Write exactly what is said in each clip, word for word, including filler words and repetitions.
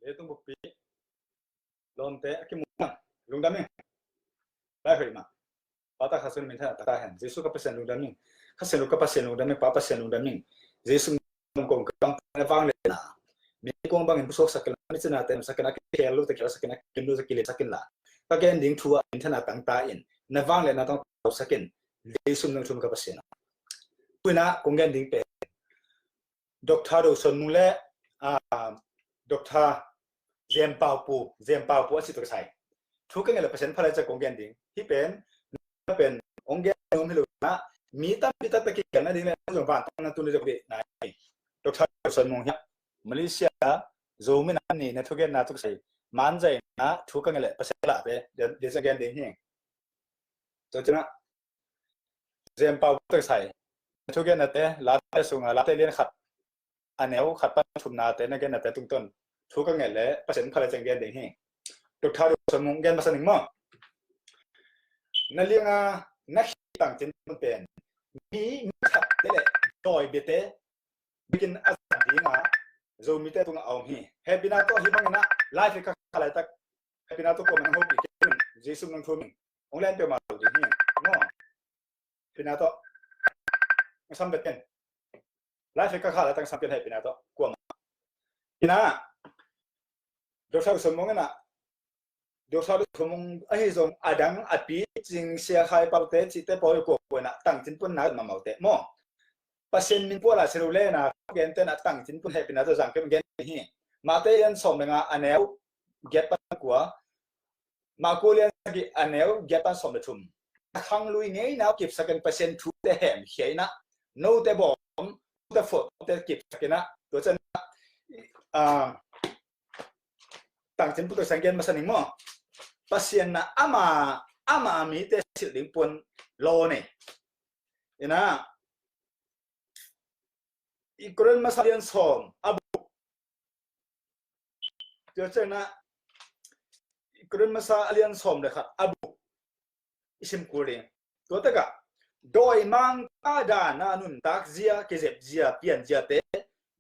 Leitung buppi lawmte a kimu lungdam ing. Lai hoih mah. Pa ta Kha Siangtho min thanah tak ta hen. Jesu ka Pasian lungdam ing. Kha Siangtho ka Pasian lungdam ing. Pa Pasian lungdam ing. Jesu min kong ka bang na vangliatna mi kong bangin pusuaksak in la, mi cinate namsak in la, a kikhel lote khelsak in la, a kilim lote kilimsak in la, ka gen ding thu ah min thanah tangta in, na vangliatna tangtausak in. Jesu min thum ka Pasian. Tu-in ah kong gen ding pen Doctor Do Suan Mung le, ah, Doctor Zem Pau Pu, Zem Pau Pu a si tuk sai. Thu ka ngelh le Pasian phalai ciang kong gen ding. Hih pen, pen ong gen om hi lo na, mi tampi taktak kigelna ding le zong vantung na tuni zong beh nai. Doctor Do Suan Mung hi a, Malaysia Zomi Na Ni na thugenna tuk sai. Man zai na thu ka ngelh le Pasian phalai te, dia, dia sa gen ding hi. Tua ciang ah Zem Pau tuk sai. Thugennate, Late sunga, Late lian khat a neu khat pan thumnate na gennate tungtawn thu ka ngelh le Pasian phalai ciang gen ding hi. Doctor Do Suan Mung gen masa ning maw. Na lianga na khitang cin pen mi, mi khat te le dawi biate bikin a zat dinga Zomite tungah a om hi. Hehpihna tawh hih bangin ah live ka kha laitak hehpihna tawh kuamah nang hopih kei un. Jesu min thum ing. Ong len peuhmah lo ding hi. Maw. Hehpihna tawh. Ong sam vet ken. Live ka kha laitak ong sam ken hehpihna tawh. Kuamah. Ina. Doctor Do Suan Mung ina. Doctor Do Suan Mung ahi zong a dang a picing Sia Khai Pau te cihte pawl kuakuaina tangcin pun na mamaute maw. Pasian min puala si lo lena gente na tangcin pun hehpihna tawh zangkep gen hi. Mate lian sawm le nga a neu giat pan kua. Maku lian sagih a neu giat pan sawm le thum. Khanglui ngeina uh kipsakin Pasian thute hemkhia ina, note bawm, note fuahte kipsakin ah, tua ciang ah, ah, tangcin putuk sang gen masa ning maw. Pasian na ama, ama mite silh ding puan law nei. Ina, i Korin masa lian sawm a buk. Tua ciang ah i Korin masa a lian sawm le khat a buk i sim kul ding. Tua takah dawimangpa dana nuntak zia, kizep zia, pian ziate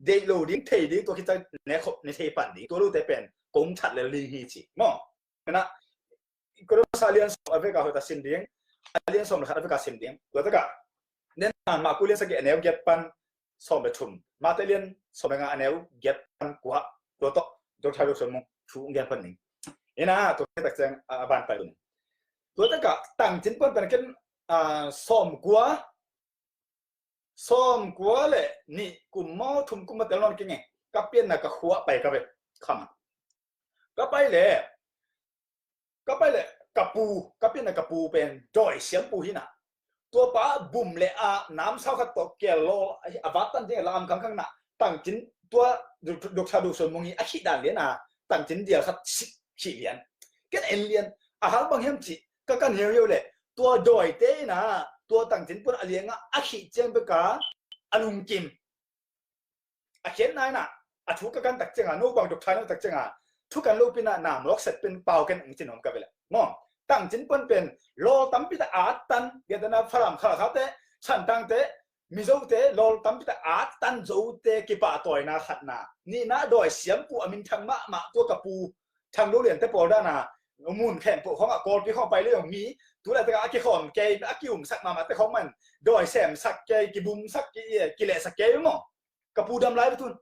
deih lo ding, thei ding, tua khit ciang ne khop ne thei pan ding, tua lote pen kong that lel ding hi ci maw. Ina, Korin masa a lian sawm a veka hoih ta sim ding, a lian sawm le khat a veka sim ding. Tua takah nen Maku lian sagih a neu giat pan sawm le thum, Mate lian sawm le nga a neu giat pan kua, tua tawh Doctor Do Suan Mung thu ong gen pan ning. Ina, tua khit tak ciang a ban pai ning. Tua takah tangcin puan pen ken, ah, sawm kua, sawm kua le nih kum maw thum kum maw tel nawn kei nge. Ka pianna ka khua pai ka ve. Kham a. Ka pai le, ka pai le ka pu, ka pianna ka pu pen dawi siampu hi na. Tua pa bum le a namsau khat tawh kial law a vat tan ding a lam khangkhang na. Tangcin tua Doctor Do Suan Mung hi a khih dan lian a, tangcin dial khat si, khih lian. Ken en lian, a hal bang hiam cih ka kan hiauhiau le, tua dawite ina, tua tangcin puan a lianga a khih ciang beka a lungkim. A khiatna ina, a thu ka kan tak cianga, no bang dok thai no tak cianga, thu kan lo pina na mawk set pen pau ken ong cin om ka vele. Maw, tangcin puan pen law tampi ta at tan, gentana Falam Khalkhate, Santangte, Mizote law tampi ta at tan zote kipahtawina khatna. Nihna dawi siampu a minthang mahmah tua ka pu Thang Lo Lian te pawl dana mun khempeuh khawngah Kawlpi khawng pai le zong mi tu laitakah a kikhawm kei, a kiumsak mahmah te khawng man dawi semsak kei, kibumsak kei, kilehsak kei maw. Ka pu dam lai vatun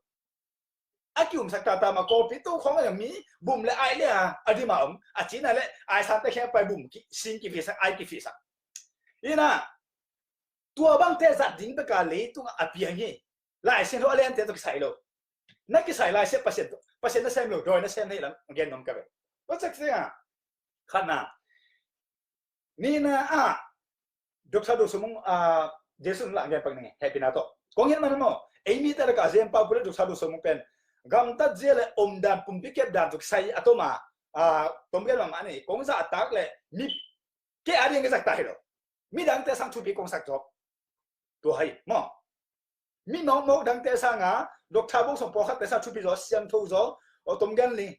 a kiumsak tata mah Kawlpi to khawng a mi bum le ai le a, a dim a om, a cina le ai sante khia pai bum sing kifihsak, ai kifihsak. Ina, tua bangte zat ding beka leitungah a piang hi. Lai Siangtho a lente tawh kisai lo. Na kisai Lai Siangtho, Pasian tawh, Pasian na sem lo, dawi na sem na hi lam gen nuam ka ve. Tua cak sia. Khatna. Nihna ah Doctor Do Suan Mung, ah, Jesu lah gen pak ning, hehpihna tawh. Kong hian man maw, ei mite lakah Zem Pau Pu le Doctor Do Suan Mung pen gamtat zia le omdan pumpi kep dan tawh kisai a tom a, ah, tom gen mahmah ni, kong zahtak le mi kei a ding kei zahtak hi lo. Midangte sang thupi kong sak zawk. Tua hai maw. Mi mawkmawk dangte sanga Doctor Bawngsawng pawlkhatte sang thupi zaw, siangtho zaw, aw tom gen ling.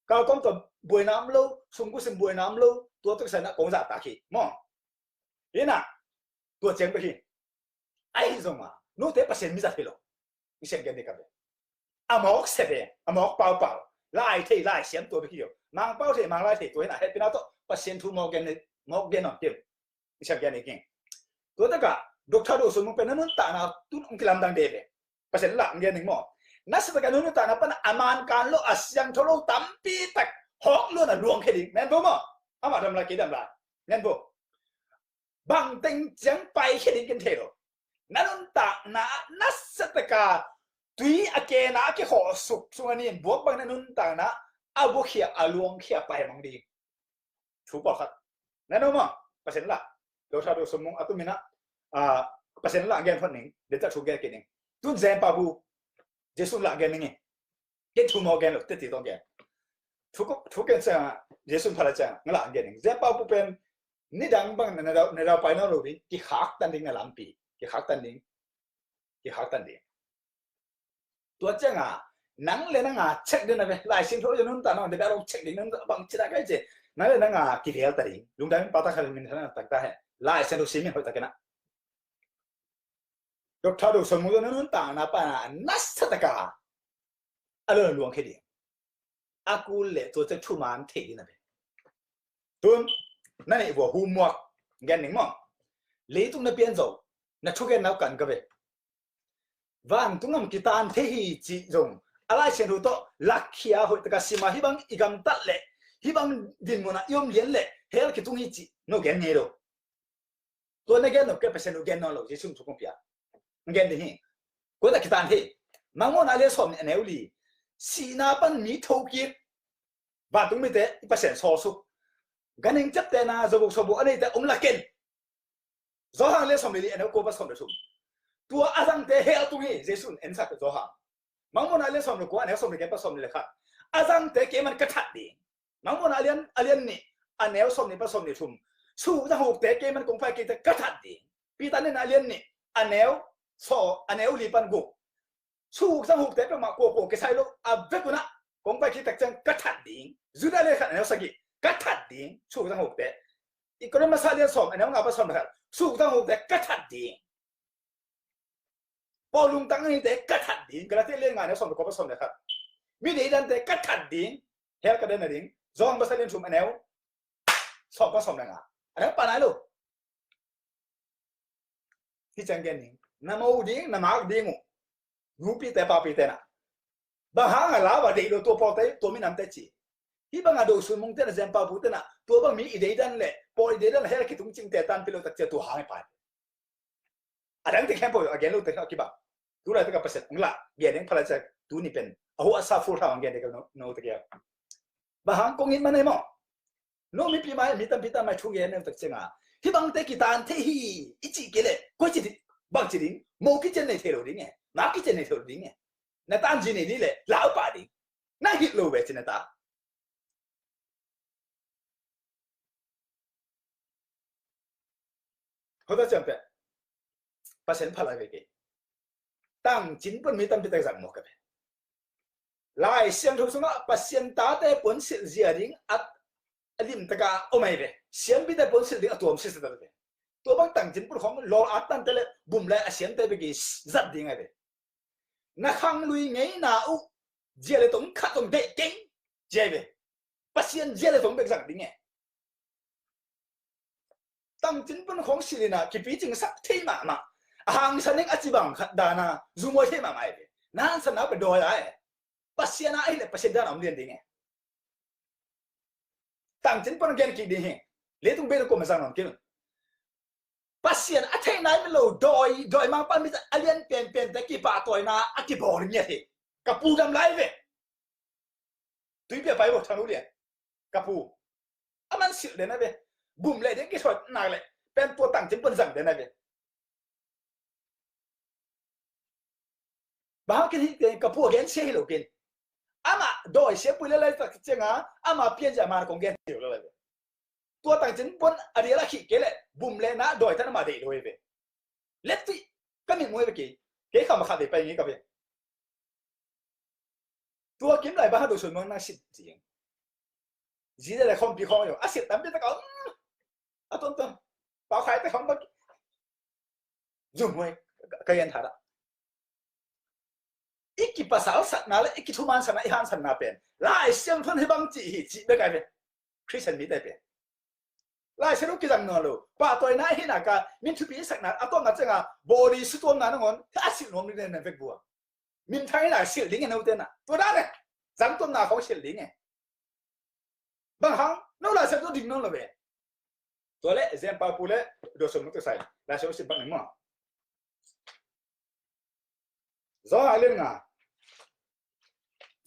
Kalkawm tawh buaina om lo, sumkusim buaina om lo, tua tawh kisai na kong zahtak hi maw. Hi na, tua ciang bek hi. Ahi zong a, note Pasian mi zat hi lo. Pasian gen ding ka ve. A mawk sep e, a mawk paupau. Lai thei, Lai Siangtho bek hi lo. Mangpau thei, Manglai thei, tua hi na, hehpihna tawh Pasian thu mawk gen, mawk gen nawn kei. I siam gen i keng. Tua takah Doctor Doh Suan Mung pen na nuntakna tun hong kilamdang de ve. Pasian lah hong gen ning maw. Nasa takah na nuntakna pan a man kan lo, a siangtho lo tampi tak hawk luan a luang khe ding. Ngen vo maw. Amah dam lai, kei dam lai. Ngen vo. Bang teng ciang pai khe ding ken thei lo. Na nuntakna nasa takah tui a kena a kikhawh suk sung a nin buak bang na nuntakna a buakhia a luangkhia pai mang ding. Thu pawlkhat. Na no maw, Pasian lah. Doctor Doh Suan Mung a tuminah, ah, Pasian lah gen phot ning, den tak thu gen kei ning. Tun Zen Pau Pu, Jesu lah gen ning i. Ken thu maw gen lo, teti tawh gen. Thu ko, thu ken ciang, Jesu phala ciang, nga lah gen ning. Zen Pau Pu pen, nidang bang na, na dau, na dau pai nawn lo ding, kikhaktan ding na lampi, kikhaktan ding, kikhaktan ding. Tua cianga, nang le nanga check ding na ve, Lai Siangtho lo nuntakna, de bia lo check ding, nang bang ci da kai ce, nang le nanga kivel ta ding, lungdam pa ta kha min thana tak ta he, Lai Siangtho simin hoih ta kena. Doctor Doh Suan Mung nuntakna pana nasa taka a lo luang khe ding. A kul le tua ciang thuman thei ding na ve. Tun, na neih vua homework gen ning maw. Leitung na pian zo, na thugen nau kan ka ve. Vantung gam kitan thei hi cih zong a Lai Siangtho tawh lakkhia hoih taka sima, hih bang i gamtat leh, hih bang dinmunah i om lian leh hell kitung hi cih no gen ngei lo. Tua na gen lo kei, Pasian uh gen nawn lo, Jesu thu kong pia. Gen ding hi. Kua ta kitan hi. Mangmuhna lian sawm nih a neu li. Sihna pan mi thokik. Vantung mite i Pasian sawlsuk. Ganhing ciaptehna zawbuk sawbuk a neite om lakin. Johan lian sawm li li a neu kua pan sawm le thum. Tua a zangte hell tung hi, Jesu in ensak Johan. Mangmuhna lian sawm le kua a neu sawm le kua pan sawm le khat. A zangte keiman ka that ding. Mangmuhna a lian, a lian nih, a neu sawm nih pan sawm le thum. Suhzanghukte keiman kong pai kikte ka that ding. Peter nihna a lian nih, a neu saw, a neu li pan guk. Suhzanghukte peuhmah kuakua kisai lo a vek unah kong pai kiktak ciang ka that ding. Judah lian khat a neu sagih ka that ding. Suhzanghukte. I Korin masa lian sawm a neu nga pan sawm le khat. Suhzanghukte ka that ding. Paul lungtang a hite ka that ding, Galatia lian nga neu sawm le kua pan sawm le khat. Mi deidante ka that ding, hell ka den a ding, Johan masa lian thum a neu sawm pan sawm le nga. A neu pa nai lo. Hi ciang gen ding, na mo ding, na mak ding uh. Nupite, papite na. Bang hang a lau a deih lo tua pawlte, tua minamte ci. Hih bang a Doh Suan Mung te na, Zen Pau Pu te na, tua bang mi i deidan le, pawl i deidan le hell kitung cingte tanpih lo tak cia tua hang i pai. A dang te khempeuh a gen lo te kha kibang. Tu lai te ka Pasian ong lah gen ding phalai ciang tuni pen a huasa full thang ong gen ding ka no, no te kia. Bang hang kong it man ei maw. No mipi mai, mi tampi tam mai thu gen neu tak cianga, hih bangte kitan thei hi i cih kei leh koi ci ding, bang ci ding, mo kician nei thei lo ding e, ma kician nei thei lo ding e. Na tan zi nei ding leh lau pah ding. Na hilh lo ve ci na ta. Hota ciamteh Pasian phalai ve kei. Tangcin pun mi tampi tak zang mawk ka ve. Lai Siangtho sungah Pasian tate puansilh zia ding a, a limtaka om ai ve. Siampite puansilh ding a tuam sisa ta ve. Tua bang tangcin pun khong lawl a tante le bum lai a siamte beki zat ding ai ve. Na khanglui ngeina uh zia le tong khat tong deih keng ci ai ve. Pasian zia le tong bek zang ding e. Tangcin pun khong silina kipicingsak thei mahmah. A hangsan ning a cibang khat dana zumoi thei mahmah ai ve. Na hangsan na pe dawi ai. Pasian a ahileh Pasian dana om lian ding e. Tangcin pun gen kik ding hi. Leitung bel koma zang nawn kil. Pasian a theih nai mi lo dawi, dawi mangpa mi a lian penpente kipahtawina a kibawl ngiat hi. Ka pu dam lai ve. Tuipi a pai vo thang uh lian. Ka pu. A man silh den a ve. Bum leh den kithoih nak leh pen tua tangcin pun zang den a ve. Bang hang ken hi te ka pu a gen sia hi lo ken. Amah dawi sia pui le lai tak cianga amah pian zia man kong gen hi lo lai ve. Tua tangcin pun a dial a khih kei leh bum leh na dawi tan amah deih lo hi ve. Let tui ka mit muai ve kei. Kei kham a khat ve pai ngi ka ve. Tua kim lai bang hang Doh Suan Mung na sit zing. Zi de le khawmpi khawng yo a sit tampi tak a om. A ton ton. Pau khai te khawng bak. Zum muai ka yan thada. i kipasalsakna le i kithumansakna, i hansanna pen Lai Siangtho in hih bang ci hi cih bek ahi ve. Khristian mite pen Lai Siangtho kizang nawn lo, pahtawina ahih nak a min thupi i sakna a tuamna ciangah body sutuamna nangawn a silh nuam ding na vek bua. Minthang in a silh ding e, note na tua dan e. Zang tuamna khawng silh ding e. Bang hang, no Lai Siangtho ding nawn lo ve. Tua le Zen Pau Pu le Dawson Mung Tek Sai Lai Siangtho sim bang ning maw? Zawhang a lian nga,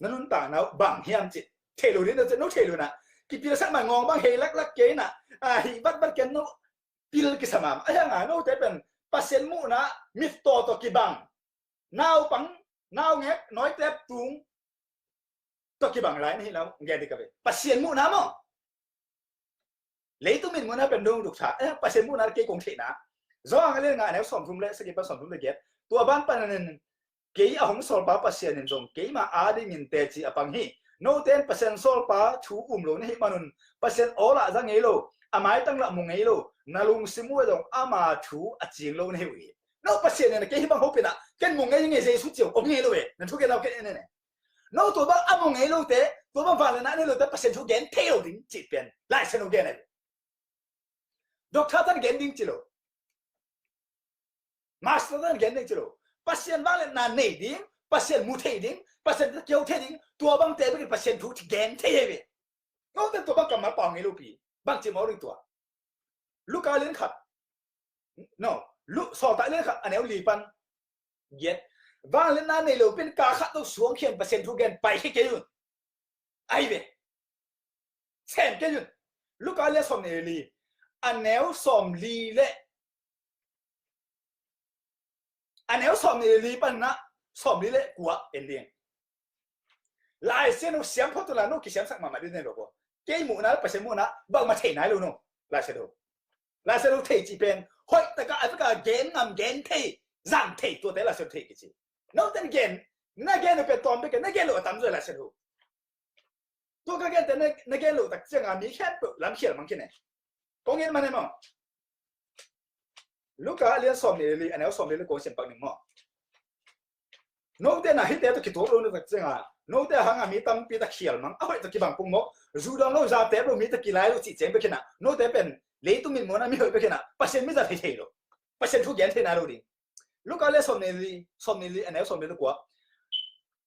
na nuntakna uh bang hiam cih thei lo ding, no thei lo na. Kipilsak mah ngawng bang hei laklak kei na, a, hih vatvat ken no pil kisam a, a hiang a note pen Pasian muhna mit tawh tawh kibang, naupang, naungek, nawitep tung tawh kibang lai na hi lo gen ding ka ve. Pasian muhna maw? Leitung min muhna pen dong duk tha, eh, Pasian muhna kei kong theihna. Zawhang a lian nga, a neu sawmthum le sagih pan sawmthum le giat. Tua ban panin kei a hong sawlpa Pasian in zong keima adingin teci a pang hi. Note in Pasian sawlpa thu um lo na hih manun Pasian aw lah za ngei lo, a maitang lah mu ngei lo, na lungsim uh ah zong ama thu a cing lo na hi uh hi. No Pasian in kei hih bang hopih na, ken mu ngei ngei Jesu ci uh om ngei lo e. Na thugen au ken en en e. No tua bang a mu ngei lote, tua bang vangliatna a nei lote Pasian thu gen thei lo ding cih pen Lai Siangtho gen ahi. Doctor tan gen ding ci lo. Master tan gen ding ci lo. Pasian vangliatna nei ding, Pasian mu thei ding, Pasian kio thei ding, tua bangte bekin Pasian thu gen thei ahi ve. Note tua bang kammal pau ngei lopi. Bang ci maw ding tua? Luka lian khat. No, Lu-, Sawltak lian khat a neu li pan giat. Vangliatna nei lo pen ka khat to suang khian Pasian thu gen pai khe kei un. Ai ve. Sem kei un. Luka lian sawm ni li. A neu sawm li le A neu sawm ni li pan na sawm li le kua en ding. Lai Siangtho siam phot tu la no kisiamsak mahmah ding nei lo ko. Kei muhna le Pasian muhna bangmah thei nai lo no. Lai Siangtho. Lai Siangtho thei cih pen hoih taka a taka gen ngam gen thei zang thei tuate Lai Siangtho thei kici. No ten gen na gen lo pen tawm bek na gen lo a tam zoi Lai Siangtho. Tua ka gente na, na gen loh tak cianga mi khempeuh lam khial mang khin e. Kong en man e maw? Luka a lian sawm ni li a neu sawm ni li kong siam pak ning maw? Note na hite tawh kituak lo na tak cianga note a hanga mi tampi tak khial mang a hoih tawh kibang pung maw? Zu dong lo za tep lo mi tawh kilai lo cih ciang bek khin a note pen leitung min muana mi hoih bek khin a Pasian mi za thei thei lo. Pasian thu gen thei nai lo ding. Luka le sawm ni li, sawm ni li a neu sawm ni li kua.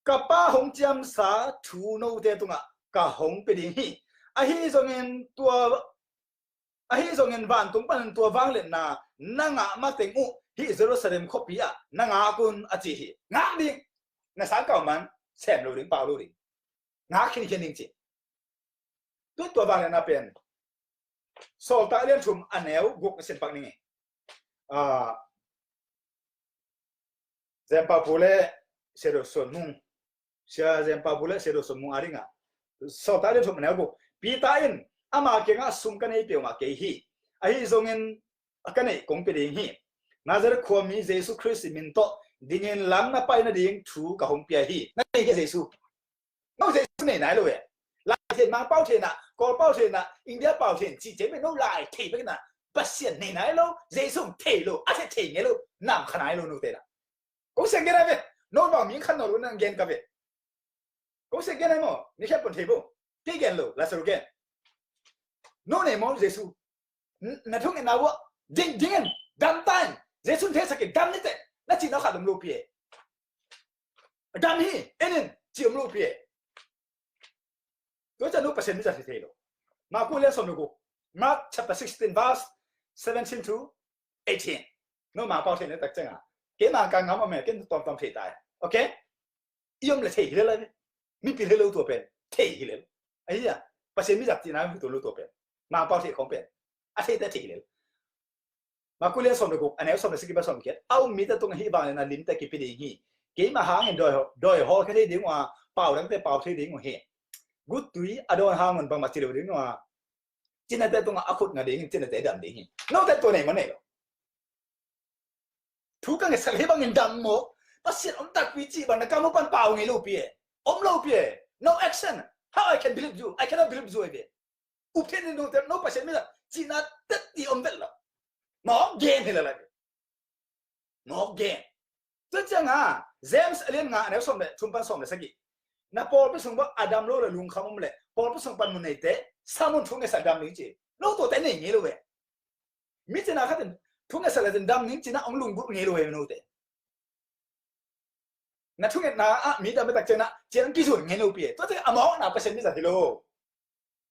Ka Pa hong ciamsa thu note tungah ka hong pia ding hi. Ahi zongin tua, ahi zongin vantung panin tua vangliatna na ngah mateng uh hih Jerusalem khuapi ah na ngak un a ci hi. Ngak ding. Na sangkau man sem lo ding, pau lo ding. Ngak khinkhin ding ci. Tun tua vangliatna pen Sawltak lian thum a neu guk na sin pak ning e. Ah, Zen Pau Pu le Sia Do Suan Mung. Sia Zen Pau Pu le Sia Do Suan Mung a ding a. Sawltak lian thum a neu guk. Peter in ama kiangah sum ka nei peuhmah kei hi. Ahi zongin a ka neih kong pia ding hi. Nazareth khuami Jesu Khrist min tawh dingin lam na pai nading thu ka hong pia hi. Na nei hi Jesu. No Jesu nei nai lo e. Lai thei, Mangpau thei na, Kawlpau thei na, India pau thei cih ciang bek no Lai thei bek na. Pasian nei nai lo, Jesu thei lo, a thei thei ngei lo, nam kha nai lo no te na. Kong siang gen ai ve. No bang mi khan no lo na gen ka ve. Kong siang gen ai maw, mi khen pon thei bo. Kei gen lo, Lazarus gen. No nei maw Jesu. N-, na thungetna uh ding ding in dam ta in. Jesu theisak in dam ni teh. Na cihna khat om lo pi e. Dam hi, en in, ci om lo pi e. Tua ciang no Pasian mi za thei thei lo. Marku lian sawm le guk. Mark chapter sixteen verse seventeen to eighteen. No Mangpau thei na tak cianga. Keima ka ngam a me, ken tuamtuam thei ta e. Okay? I om le thei hi le lai. Mipi hi lo tua pen. Thei hi le. Ahi a. Pasian mi zat cihna hi tua lo tua pen. Mangpau thei khong pen. A thei te thei hi le. Marku lian sawm le guk, a neu sawm le sagih pan sawm le giat. A um mite tungah hih vangliatna limte kipia ding hi. Keima hangin dawi, dawi hawl kha thei ding uh a, pau dangte pau thei ding uh hi. Guttui a dawn hangun bangmah ci lo ding uh a, cinate tungah a khut nga ding hi, cinate dam ding hi. Note tua nei maw nei lo? Thu ka ngetsak hi bangin dam maw? Pasian om takpi cih bang na kam uh pan pau ngei lo pi e. Om lo pi e. No action. How I can believe you? I cannot believe you, ebe. Up theih ni dong tem no Pasian mi la cihna tet ti om vet lo. Mawk gen hi la lai. Mawk gen. Tua cianga James a lian nga a neu sawm le thum pan sawm le sagih. Na pawlpi sung bang a dam lo le lungkham om le pawlpi sung pan mun neite samun thu ngetsa dam ding ci. No tuate nei ngei lo ve. Mi cina khatin thu ngetsa le cin dam ding cina ong lunggulh ngei lo ve note. Na thungetna ah mi dam tak ciangin ah ciang kizun ngei lo pi e. Tuate a mawkna Pasian mi zat hi lo.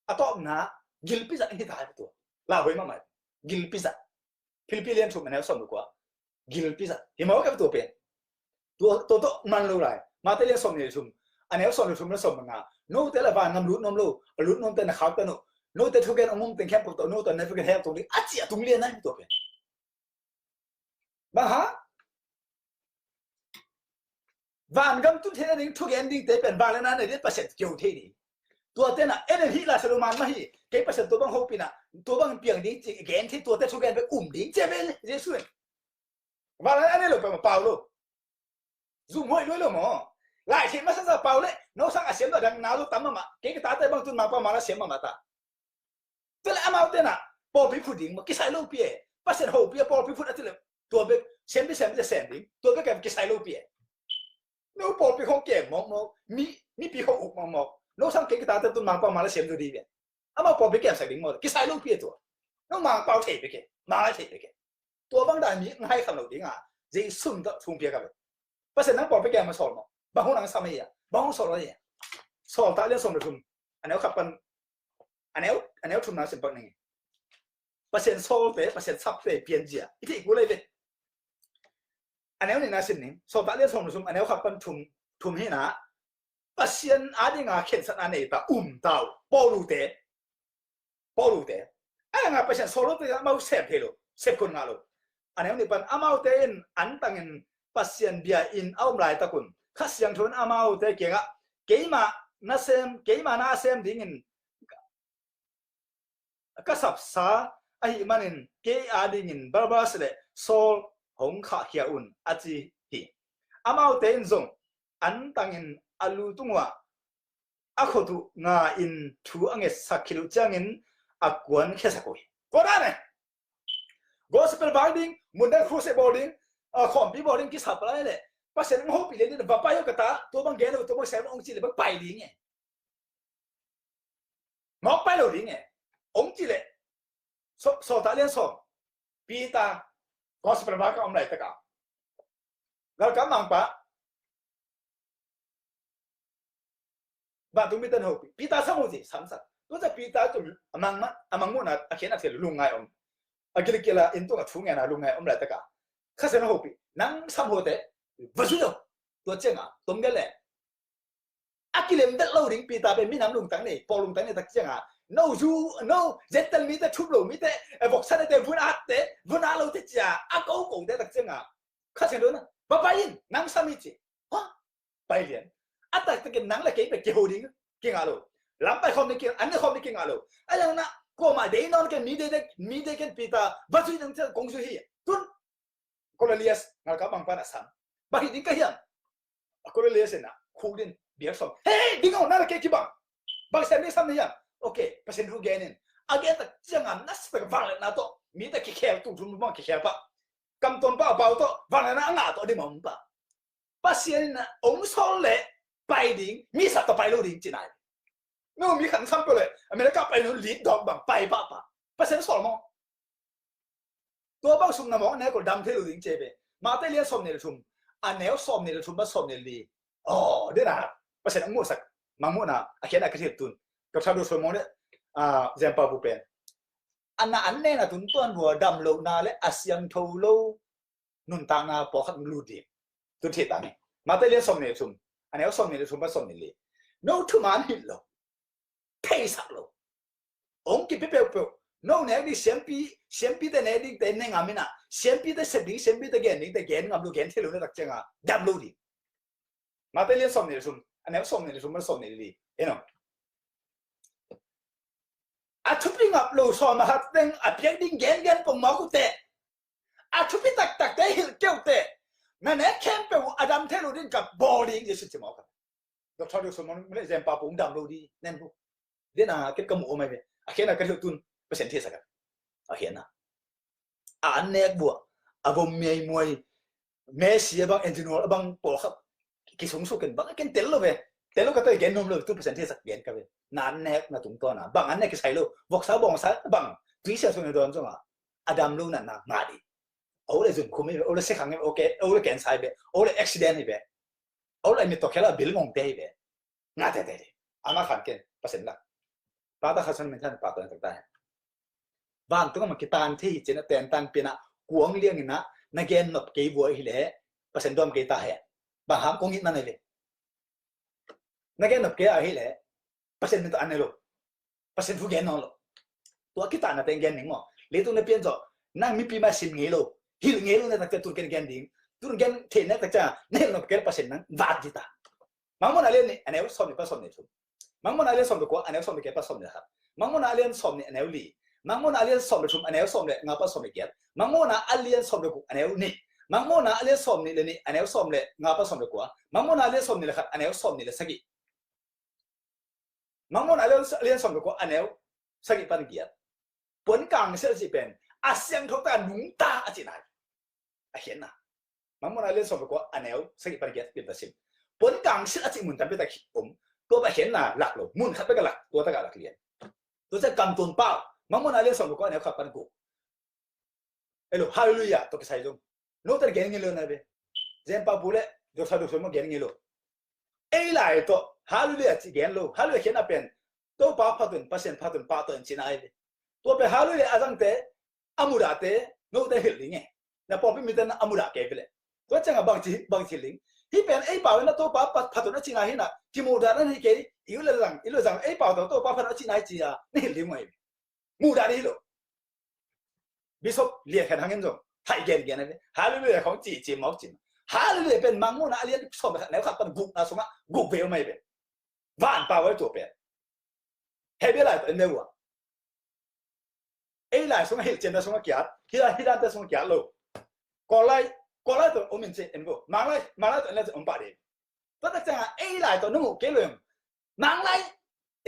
A tawpna gilpi zat hi ta hi tua. Lauhuai mahmah. Gilpi zat. Philippi lian thum a neu sawm le kua. Gilpi zat hi mawk e tua pen. Tua tua tawh man lo lai. Mate lian sawm le thum a neu sawm le thum le sawm le nga. Note le vangam lut nuam lo, a lut nuamte na khaktan uh. Note thugen a ngum teng khempeuh tawh note na thugen hek tung ding a ci a tung lian na hi tua pen. Bang hang? Vangam tun theih nading thugen dingte pen vangliatna nei ding Pasian keu thei ding. Tuate na en en hi la salu man mah hi. Kei Pasian tua bang hopih na tua bang piang ding ci gen thei tuate thugen pen um ding ci ve Jesu in. Vangliatna nei lo pen ma pau lo. Zum hoih luai lo maw. Lai theih masa sa pau le no sang a siam lo dang na lo tam mahmah. Kei ka tate bang tun ma pau ma la siam mahmah ta. Tua le amaute na pawlpi phut ding maw kisai lo pi e. Pasian hopi a pawlpi phut a ti le tua bek sem pi sem pi sem ding tua bek kisai lo pi e. No pawlpi khong kem mawk mawk mi mipi khong uk mawk mawk. No sang kei kitate tun mangpau mala sem tu di bek. Amau pawlpi kem sak ding maw kisai lo pi e tua. No mangpau thei bek e. Mangai thei bek e. Tua bang dan mi ngai kham lo ding a. Jesu tawh thung pia ka bek. Pasian nang pawlpi kem ma sawl maw. Bang hong nang sam e a. Bang hong sawl e a. Sawl ta lian sawm le thum. A neu khat pan a neu a neu thumna sim pak ning. Pasian sawlte Pasian sapte pianzia i theih kul ei ve. A neu nihna sim ning. Sawltak lian sawm le thum a neu khat pan thum thum hi na. Pasian a dinga khensatna nei ta um ta uh. Paul ute Paul ute a nga Pasian sawlte amau sep thei lo sep khun ngah lo. A neu nih pan amaute in antangin Pasian bia in a um laitak un Kha Siangtho in amaute kiangah keimah na sem keimah na sem dingin ka sapsa ahih manin kei adingin Barnabas le Saul hong khahkhia un a ci hi. Amaute in zong antangin a lu tungah a khut uh nga in thu a ngetsak khit uh ciangin a kuan khiasak uh hi. Tua dan e. Gospel vak ding, mundang crusade bawl ding, a khawmpi bawl ding kisap lai le Pasian hong hopih lian ding va pai uh ka ta tua bang gen lo tua bang sem ong ci le bang pai ding e. Mawk pai lo ding e. Ong ci le sawltak lian sawm Peter gospel vak a om laitak a galkap mangpa Vantung mite na hopih Peter sam uh ci samsak. Tua ciang Peter cu a mangmah a mangmuhna a khian a thil lungngai om. A gilkila inn tungah thu ngen a lungngai om laitak a Kha Siangtho na hopih nang sam hawte va zui lo. Tua ciangah tom gel le a kilem vet lo ding Peter pen minam lungtang nei Paul lungtang nei tak ciangah no zu no Gentile mite thup lo mite voksa neite vun atte vun a lote cia a ko kote tak ciangah Kha Siangtho na va pai in nang sam hi ci. Ha? Pai lian. A taktakin nang le kei pen kiho ding kingah lo. Lam pai khawm ding kingah an ne khawm ding kingah lo. A yang na kuamah dei nawn ken mi dei dek mi dei ken Peter va zui ding ciang kong zui hi. Tun Cornelius ngalkap bangpan a sam. Bang hi ding ka hiam? A Cornelius in a khuk din biak sawm. Hei ding aw na le kei kibang. Bang sem ding sam na hiam? Ok Pasian thu gen in. A gen tak ciangah na sa tak vangliatna tawh mi tak kikhel tung thum bang kikhel pah. Kamtuam pah a pau tawh vangliatna a ngah tawh ding mah om pah. Pasian in a ong sawl le pai ding mi sa tawh pai lo ding ci nai. No mi khan sam peuh le America pai no lit dawk bang pai pahpah Pasian sawl maw? Tua bang sum na mawk a neu kol dam thei lo ding ci ve. Mate lian sawm nih le thum a neu sawm nih le thum ba sawm nih li. Aw dena Pasian ang muhsak mangmuhna a khian a ka thil tun ka thadu sawm mawk le ziampa bu pen a na an nena tun tuan bua dam lohna le a siangtho lo nuntakna pawlkhat lut ding. Tun thei ta ni. Mate lian sawm nih le thum a neu sawm nih le thum ba sawm nih li. No thuman hilh lo. Theisak lo. Ong kipi peuhpeuh no nek ding siampi siampite nek dingte ne ngam inah siampite sep ding siampite gen dingte gen ngam lo gen thei lo na tak cianga dam lo ding. Mate lian sawm nih le thum a neu sawm nih le thum a sawm nih le li. Eno a thupi ngap lo sawm a hat teng a piak ding gen gen pong mawk uh teh a thupi taktakte hilh keuh teh na nek khempeuh uh a dam thei lo ding ka bawl ding Jesu ci mawk a. Doctor Dawson mong le zem pa pung dam lo di nen bu. Dena ket ka mu o mai ve. A khena ka thil tun Pasian thei sakat. A khena a an nek bua a vom miai muai Messi a bang, Angelino a bang, pawlkhat kisungsuk in bang, ken tel lo ve. Tel lo ka toi gen nuam lo, tu percent thei sak gen ka ve. Na nek na tungtawn a bang an nek kisai lo. Voksa bawngsa bang, tuisia sung na dawn zong a, a dam lo na na ngah dih. O le zun khum hi ve, o le sekhang hi ve, o le ken sai ve, o le accident hi ve, o le mit tawh khel a bil ngongte hi ve. Ngah tete dih. Ama khan ken Pasian lak. Pata kha san min than pa tawn tak ta. Vantung ama kitan thei hi cin a, ten tang pian a, kuang liang in a, na gen nop kei vua hi le, Pasian duam kei ta he. Bang ham kong it na nei ve. Na gen nop kei a hi le, Pasian min tawh an nei lo. Pasian thu gen nawn lo. Tua kitanna te gen ning maw. Leitung na pian zawh, nang mipi ma sim ngei lo, hilh ngei lo na tak ciang tun ken gen ding. Tun gen thei na tak ciang na hilh nop kei Pasian nang vat dih ta. Mangmuhna lian nih a neu sawm nih pan sawm nih thum. Mangmuhna lian sawm le kua a neu sawm le giat pan sawm le khat. Mangmuhna lian sawm nih a neu li. Mangmuhna lian sawm le thum a neu sawm le nga pan sawm le giat. Mangmuhna a lian sawm le guk a neu nih. Mangmuhna a lian sawm nih le nih a neu sawm le nga pan sawm le kua. Mangmuhna a lian sawm nih le khat a neu sawm nih le sagih. Mangmuhna a lian, a lian sawm le kua a neu sagih pan giat. Puan kangsiat a cih pen a siangtho tak a nungta a cihna hi. A khiatna. Mangmuhna a lian sawm le kua a neu sagih pan giat pen ta sim. Puan kangsiat a cih mun tampi tak om. Tua bang a khiatna lak lo. Mun khat bek a lak. Tua tak a lak lian. Tua ciang kamtuam pau. Mangmuhna a lian sawm le kua a neu khat pan guk. Elo, hallelujah tawh kisai zong. Note gen ngei lo na ve. Zen pa bu le, dok sa dok so mo gen ngei lo. Ei lai tawh, hallelujah ci gen lo. Hallelujah khiatna pen, Topa phat un, Pasian phat un, pah tawh in cihna ai ve. Tua pen hallelujah a zangte, a mudahte, note hilh ding e. Na pawlpi mite na a mudah kei ve le. Tua ciang a bang ci, bang ci ling. Hih pen ei pau in a Topa phat, phat un a cihna hi na, kimudah na hi kei, i u le zang, i u le zang, ei pau tawh Topa phat un a cihna hi ci a, na hilh ding mai ve. Mudah dih hi lo. Bishop Lian Khen Hang in zong thaih gengen a ve. Hallelujah khong ci ci mawk ci. Hallelujah pen Mangmuhna a lian sawm le khat neu khat pan gukna sungah guk ve uh mai ve. Van pau ai tua pen. Hebrew lai tawh en le uh a. Ei lai sungah hilhcianna sungah kiat. Hih lai, hih lante sungah kiat lo. Kawl lai, Kawl lai tawh om in ci en vo. Mang lai, Mang lai tawh en le ci om pah dih. Tua tak ciangah ei lai tawh nung uh kei lo. Mang lai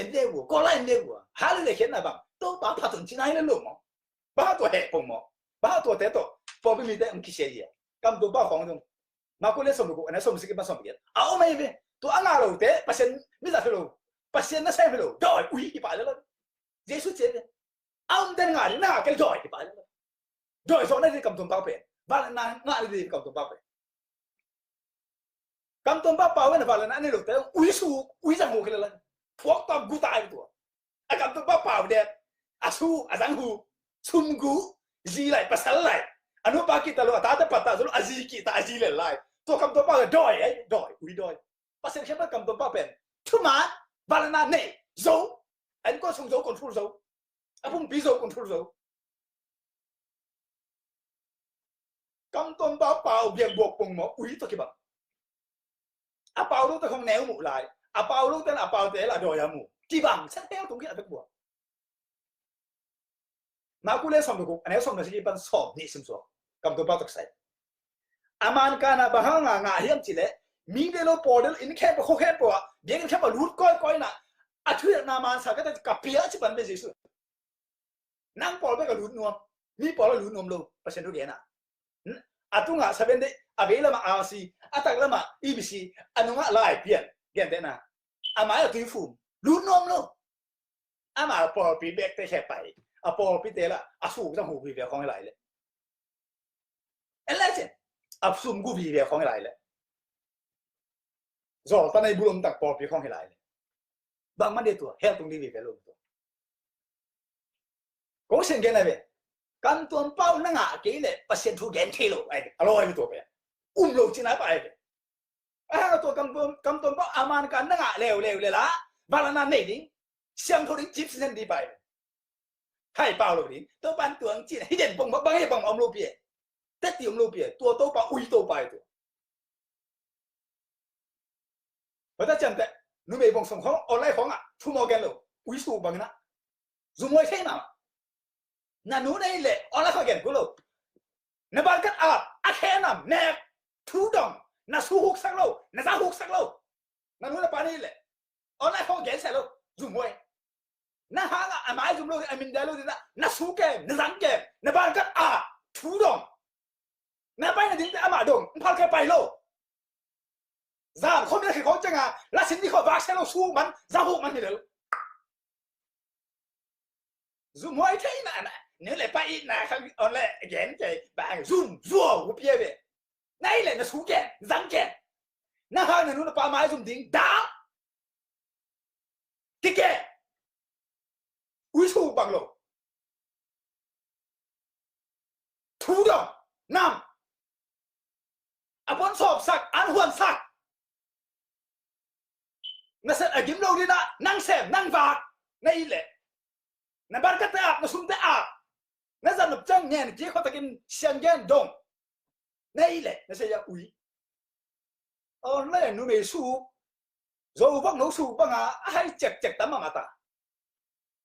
en le uh, Kawl lai en le uh. Hallelujah khiatna bang Topa phat un cihna hi le lo maw. Bang hang tua heh pong maw. Bang hang tuate tawh pawlpi mite hong kisia hi a. Kamtuam pau khawng zong. Marku lian sawm le guk a neu sawm le sagih pan sawm le giat a om ahi ve. Tua a ngah lote Pasian mizat hi lo. Pasian nasem hi lo. Dawi ui hi pah le lo. Jesu ci hi ve. A omte na ngah ding na ngah kei le dawi hi pah le lo. Dawi zawh na ding kamtuam pau pen. Vangliatna ngah na ding kamtuam pau pen. Kamtuam pau pau in a vangliatna a nei lote ui suk, ui zang hu kei le lai. Phuak tawm gu ta ai tua. A kamtuam pau pau den. A su, a zang hu. Sum gu, zi lai, pasal lai. A nupa kihta lo, a tate patta zo lo, a zi kihta, a zi lel lai. Tua kamtuam pau dawi ai, dawi, ui dawi. Pasian khempeuh kamtuam pau pen. Thuman, vangliatna nei, zo. A innkuan sung zo, control zo. A pumpi zo, control zo. Kamtuam pau pau biang buak pong maw, ui tawh kibang. A pau lote khong neu muh lai. A pau lote a paute la dawi a mu. Kibang, sen hel tung khin a bek buak. Marku lian sawm le guk, a neu sawm le sagih pan sawm nih sim suak. Kamtuam pau tawh kisai. A man kana bang hang a ngah hiam cih leh, mi dei lo pawl dei lo, inn khempeuh, khua khempeuh ah, biakinn khempeuh ah lut kawikawi in a, a thuhilhna mansa ka ta ka pia a ci pan ve Jesu. Nang pawl bek a lut nuam, mi pawl a lut nuam lo, Pasian thu gen a. Hmm? A tungah Seventh Day, a vei lamah R C, a tak lamah E B C, a nungah Laipian, gentehna. A mai a Tuifum, lut nuam lo. Ama pawlpi bekte khe pai, a pawlpite lah a suk zang hu vive khawng hi lai le. En lai cin, a sum gu vive khawng hi lai le. Zawlta nei bulom tak pawlpi khawng hi lai le. Bangmah dei tua, hell tung ding vive lo tua. Kong sian gen a ve. Kamtuam pau na ngah kei le Pasian thu gen thei lo ai ve. A lawi ve tua ve. Um lo cin a pa ai ve. A hang a tua kamtuam, kamtuam pau a man ka na ngah leuleu le la. Vangliatna nei ding. Siangtho ding cip sisen di pa ai ve. Hai pau lo ding. Topa in tuang cin a. Hi den pong bang hi pong om lo pia. Teti om lo pia. Tua Topa ui Topa ai tua. Hota ciamteh, numei bong song khawng, online khawng ah, thu maw gen lo, ui su bang in ah. Zumhuai thei mah. Na nu na ih leh, online khawng gen kul lo. Na bankat app, a khe nam, nek, thu dong, na su huksak lo, na za huksak lo. Na nu na pa na ih leh, online khawng gen seh lo, zumhuai. Na hangah a maizum lo ding, a mindawi lo ding, na, na su kem, na zang kem, na bankat a thu dong. Na paina dingte ama a dong, phal khe pai lo. Zan khom ya khi khong changa, la sin ni kho vak se lo su man, za hu man hi lel. Zum huai thei na na, ne le pa i na khang on le again ke, ba zum zuo hu pia ve. Nai le na su ke, zang ke. Na ha na nu na pa mai zum ding da. Kike. Ui su bang lo. Thu dong nam. A pon sawpsak, an huansak. Na set a gim lo dina, nang sem, nang vak. Na i le. Na barkate ak, na sumte ak. Na zan nop chang ngen ki khotakin siang gen dong. Na i le, na se ya ui. Aw, na ya numei su. Zo bang no su banga, a hai chek chek tam mama ta.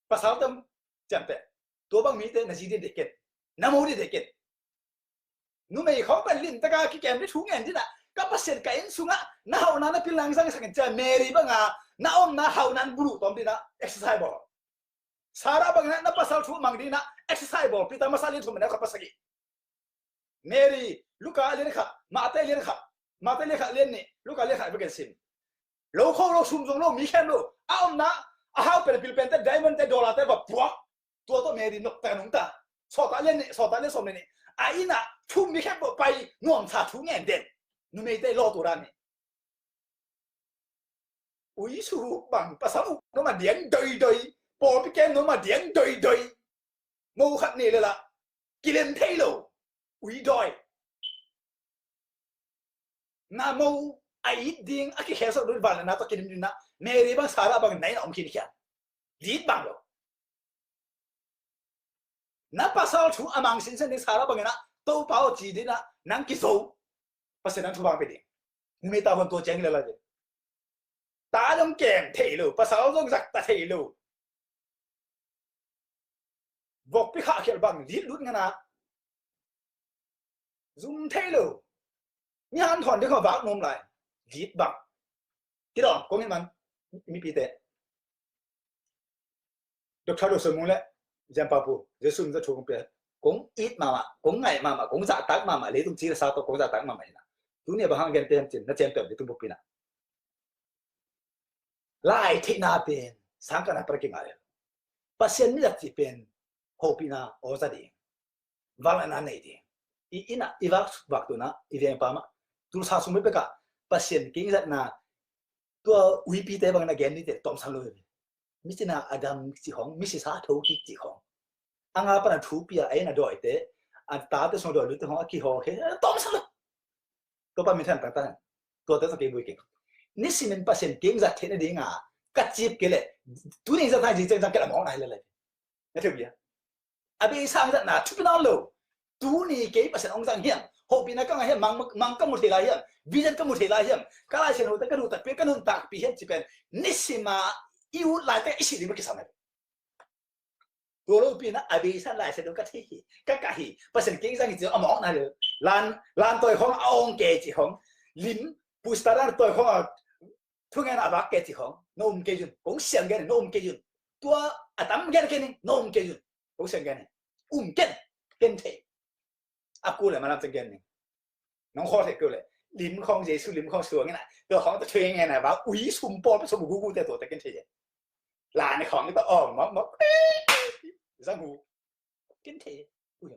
Pasal tam ciamteh. Tua bang mite na zi dih deh ken. Na mo dih deh ken. Numei khawng pen limtaka kikem dih thu ngen dina. Ka Pasian ka inn sunga na hauhna na pilna zang sakin cia Mary banga na omna hauhna bulu tom dina exercise bawl. Sarah bangina na pasal thu mang dina exercise bawl. Peter masa lian thum na ka pasagi. Mary, Luka lian khat, Mate lian khat, Mate lian khat lian nih, Luka lian khat veken sim. Lo kho lo sum zong lo mi khen lo. A omna, a hau pen pil pen te, diamond te, dollar te, va puak. Tua to Mary nok ta nung ta. Sawta lian nih, sawta lian som nih. A ina, thum mi khen bo pai, nuam sa thu ngen den. Numei te lo tu dan nih. Ui su bang pasal uh noma diang doi doi. Pawlpi kem noma diang doi doi. Mo khat ni lela. Kilem thei lo. Ui doi. Na mo a it ding a kikhel sok dun val na to kidim ding na. Mary bang Sarah bang nai na om khin khian. Dit bang lo. Na pasal thu a mang sinsen ding Sarah bangina Topa aw ci dina nang kizo. Pasian nang thu bang pe ding. Numei ta hon tua ciang lela ding. Ta dong kem thei lo, pasal dong zak ta thei lo. Vokpi khah khial bang lit lut ngana. Zum thei lo. Ni han thon ding kho vak nom lai. Lit bang. Kidong kong in man mipite. Doctor Lo Sui Mung le Ziam Pa Pu, Jesu min za thu kong pia. Kong it mama, kong ngai mama, kong zahtak mama, leitung ci le sa to kong zahtak mama hina. Tuni a bang hang gen pia hem cin, na ciam pia leitung buk pina. Lai theihna pen sangkana para kingai. Pasian mi zat ci pen hopina aw za ding. Val ana nei ding. I ina i vak vak tuna i veng pama. Tulsa sung beka Pasian king zatna tua uipi te bang na gen ni te tom san lo. Mi cina Adam ci hong, mi sisa tho ki ci hong. Anga pana thu pia ai na doi te, an ta te sung doi lu te hong a ki ho he tom san lo. Tua pa min than tang tang. Tua te sa ke bui ke. Ni simin Pasian king zat thena dinga ka cip ke le. Tu ni zat thai jing jang ke la mong nai le le. Na theu bia. A bei sang zat na thupi nawn lo. Tuni kei Pasian ong zang hiam? Hopina ka ngah hiam? Mang, mang ka mu thei lai hiam? Vision ka mu thei lai hiam? Ka Lai Siangtho te ka nuntak pi, ka nuntak pi hiam ci pen nisima i ut lai te i si ding ma kisam hiam? Tua lo pi na a bei sang Lai Siangtho ka thei hi, ka kah hi. Pasian kei zang hi ci a mawk na le. Lan, lan toi khong a ong kei ci khong. Lim, pustaran toi khong a thungen a vak kei ci khong. No um kei yun. Kong siang gen no um kei yun. Tua a tam gen kei ni no um kei yun. Kong siang gen ni. Um ken. Ken thei. A ku le malam teng gen ni. Nong khol thei keu le. Lim khong Jesu lim khong suang ina. Tua khong ta thei ngen na ba ui sum pol pe sum gu gu te tua te ken thei. La ni khong ta ong mok mok. Zang hu. Ken thei. Ui.